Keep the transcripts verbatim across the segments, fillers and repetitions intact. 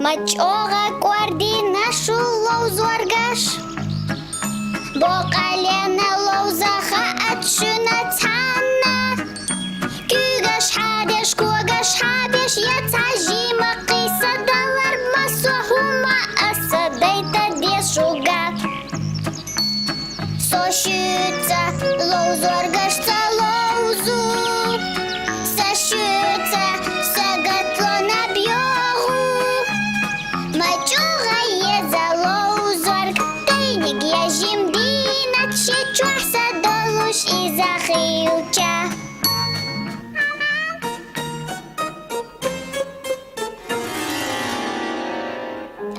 МачӀогӀа кӀвар динашул ловзуаргаш. Бокьалена ловза хаа чуьна цхьанна. Куьгаш хьадеш, когаш хьабеш, я цхьа жимахъ къиса далар масо хӀума аса дайтадеш уга. Со шуьца ловзуаргаш ца ловзу, са шуьца сагатло наб йогӀу. МачӀогӀа еза ловзуарг, тайник я жимдинат ши чухь са долуш иза хилча.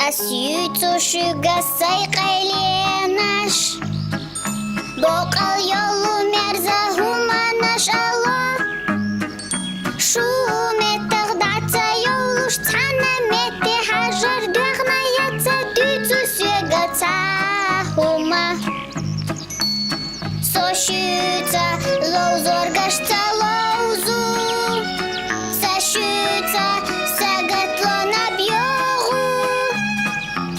Ас юйцу шуьга сай къайленаш, бокьал йолу мерза хӀуманаш ало. Шу меттах дӀа ца йолуш цхьана метте хьажар доьгӀна я ца дуьйцу соьга ца хӀума. Со шуьца ловзоргаш ца ловзу, са шуьца сагатло наб йогӀу.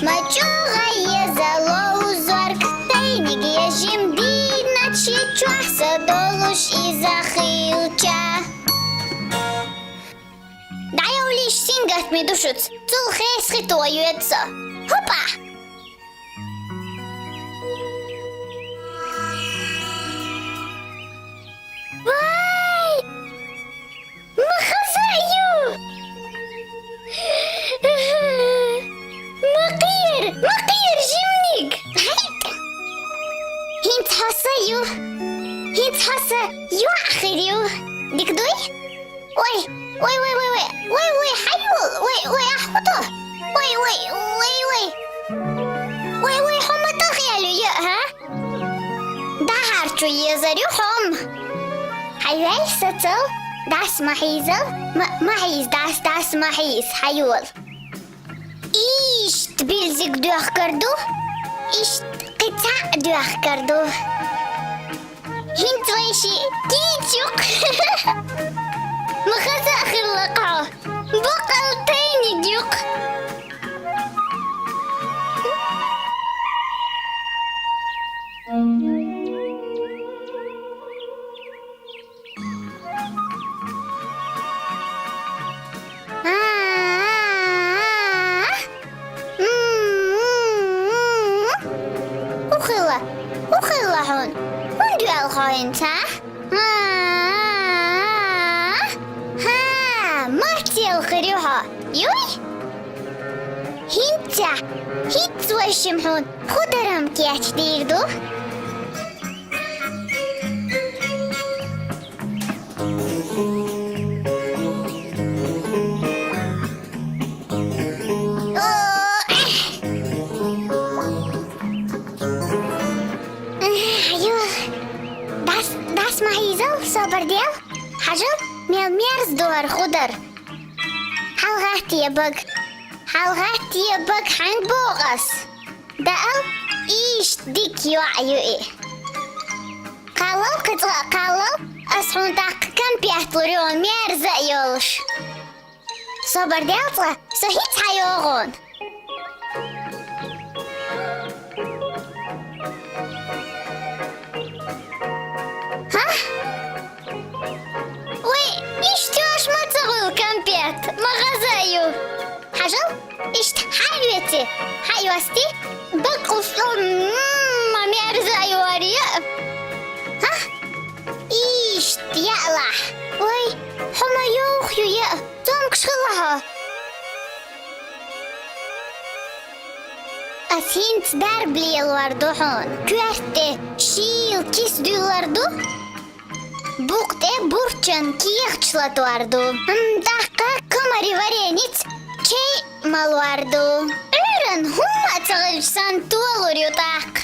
МачӀогӀа еза ловзорг, тайник я жимдинат ши чухь са долуш иза хилча. ДӀайовлиш сингат ми душуц, цул хесхитӀуа юьца. Хопа! Вай! Ма хаза ю! Ма кьир, ма кьир, жимник! ГьайтӀ! ГьинцхӀаса ю! ГьинцхӀаса ю ахир ю! Дикдуй? Ой, ой, ой, ой, ой, ой, ой, хӀайвал, ой, ой, ахӀмуду, ой, ой, Вай, вай. Вай, вай, хьо ма тӀакхел ю, хӀа? ДӀахьарчу езар ю хьо-м. Хьайвей сацал, дас ма хьийзал, ма, ма хьийз, дас, дас ма хьийз, хьайол. Иштта билзиг доьхкар ду, иштта кхин цхьаъ доьхкар ду. ХӀинца вай шиъ кийча юкъ. Ма хаза а хилла-кх хьо. Боккъал тайниг юкъ. А-а-а. М-м-м. ХӀу хилла, хӀу хилла хьуна? ХӀунда йоьлху хьо хӀинца, а? А-а-а. ХӀаа, март елхир ю хьо. Юй? ХӀинца, хӀинца вай шимма хьуна худар-м кечдийр ду. Ю, дас, дас ма хьийзал, собар дел. Хьажал, мел мерза ду хӀара худар. ХьалгӀатта е бага. ХьалгӀатта е бага, хьанга боху ас? Даал, иштта дика йоӀ ю и. Кхаллал, кхин цкъа а кхаллал, ас хьуна тӀаккха кампет лур ю, мерза а йолуш. Собар дел цкъа, со хӀинца хьайогӀу хьуна. ХӀа? Вай, иштта йолуш ма ца хуьлу кампет, ма хаза а ю. Хьажал, иштта хьаоьций, хьаоьстий, баккъал стол, м-м, ма мерза а ю хӀара. ХӀа? Иштта яалахь. Вай, хьо ма йовха ю яа, цомгуш хилла хьо. Ас хӀинца дарба лелор ду хьуна. Коьрта тӀе шийла киса дуьллур ду. Букъа тӀе бурчан кехаташ латор ду. М, тӀаккха комари вареница чай малор ду. Ӏуьйранна хӀумма а ца хилча санна толур ю тӀаккха.